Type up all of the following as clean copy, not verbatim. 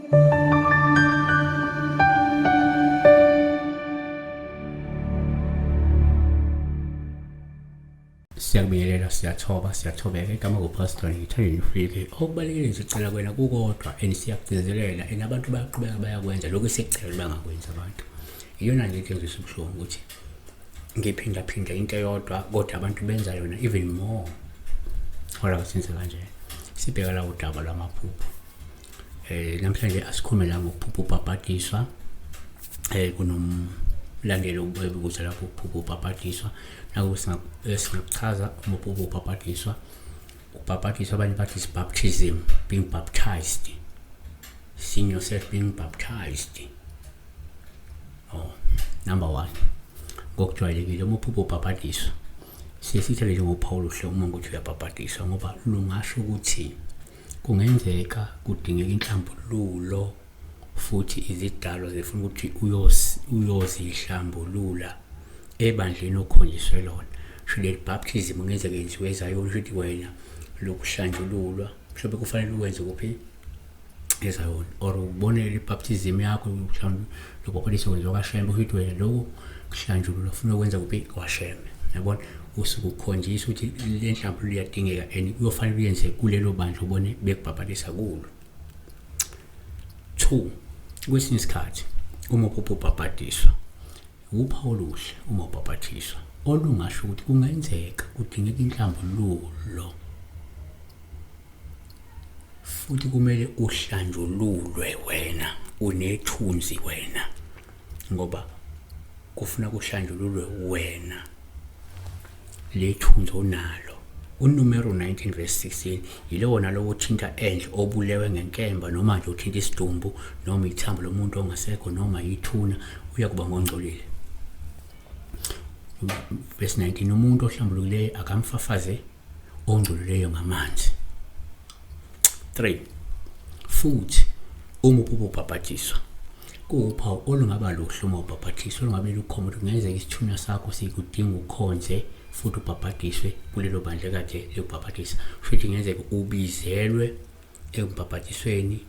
Siyakubingelela, siyathoba, siyathobeka. Igama nguPastor ngithanda nifike. Okubalulekile sicela kwena kukodwa and siyakugcizelela and abantu bayaqhubeka bayakwenza lokhu esikucela bangakwenzi abantu. Iyona nje into engizwisa ubuhlungu ukuthi ngiphindaphinda into eyodwa kodwa abantu benza yona even more. Hola senze kanje. Sibheka la udaba lwamaphupho. Namhlanje asikhulume la ngokuphupha ubhabhadiswa. Kunomlandeli obuza lapho ukuphupha ubhabhadiswa. Naku singakuchaza uma uphupha ubhabhadiswa. Ubhabhadiswa abanye bathi is baptism, being baptized. Seeing yourself being baptized. Oh, number 1. Ngokujwayelekile uma uphupha ubhabhadiswa siye sithele njengophawu oluhle uma ukuthi uyabhabhadiswa ngoba lungasho ukuthi kungenzeka kudingeka inhlambululo futhi izidalwa zifuna ukuthi uyozihlambulula ebandleni okhonjiswe lona. Sho le baptism kungenzeka yenziwe eZayoni, sho ukuthi wena lokuhlanjululwa mhlawumbe kufanele ukwenze kuphi? EZayoni. Or ubonele ibaptism yakho mhlawumbe lokubhabhadiswa kwenziwa kwaShembe, kusho ukuthi wena lokhu kuhlanjululwa ufuna ukwenza kuphi? KwaShembe. Yabona, usuke ukhonjiswa ukuthi le nhlambululo iyadingeka and kuyofanele uyenze kulelo bandla ubone bekubhabhadisa kulo. 2, kwesinye isikhathi uma uphupha ubhabhadiswa, uphawu oluhle uma ubhabhadiswa olungasho ukuthi kungenzeka kudingeka inhlambululo futhi kumele uhlanjululwe wena, unethunzi wena, ngoba kufuna kuhlanjululwe wena lethunzi onalo. UNumero 19 verse 16 yilowo nalowo othinta endle obulewe ngenkemba noma nje uthinta isidumbu noma ithambo lomuntu ongasekho noma ithuna uyakuba ngongcolile. Verse 19, umuntu ohlambulukileyo akamfafaze ongcolileyo ngamanzi. 3, futhi uma uphupha ubhabhadiswa kuwuphawu olungaba luhle uma ubhabhadiswa olungabe lukhomba ukuthi kungenzeka isithunywa sakho sikudinga ukhonze futhi ubhabhadiswe kulelo bandla kade likubhabhadisa. Futhi kungenzeka ubizelwe ekubhabhadisweni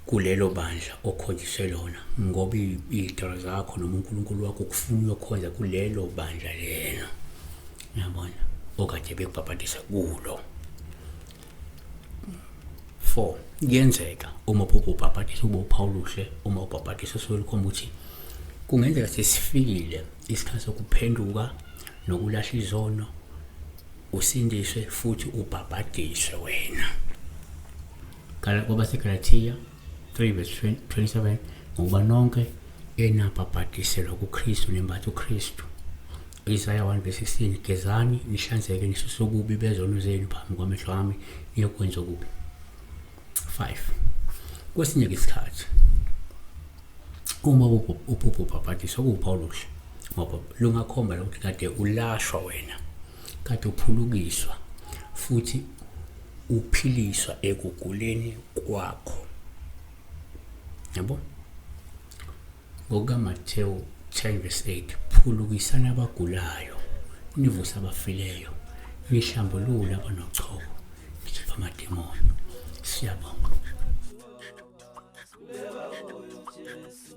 kulelo bandla okhonjiswe lona ngoba iy'dalwa zakho noma uNkulunkulu wakho ukufuna uyokhonza kulelo bandla lelo, uyabona, okade bekubhabhadisa kulo. 4, kuyenzeka uma uphupha ubhabhadisa ube uphawu oluhle uma ubhabhadisa usuke lukhomba ukuthi kungenzeka sesifikile isikhathi sokuphenduka nokulahla izono, usindiswe futhi ubhabhadiswe wena. KwabaseGalathiya 3 verse 27, ngokuba nonke enabhabhadiselwa kuKristu nembatha uKristu. Isaya 1 verse 16, gezani nihlanzeke nisuse ububi bezono zenu phambi kwamehlo ami niyokwenza okubi. 5, kwesinye isikhathi uma uphupha ubhabhadiswa kuwuphawu oluhle ngoba lungakhomba ukuthi kade ulashwa wena, kade uphulukiswa futhi uphiliswa ekuguleni kwakho. Yabo? NgokukaMathewu 10 verse 8, phulukisani abagulayo, nivuse abafileyo, nihlambulule abanochoko, nikhiphe amademoni. Siyabonga. Sikhuleka kuyo Jesu.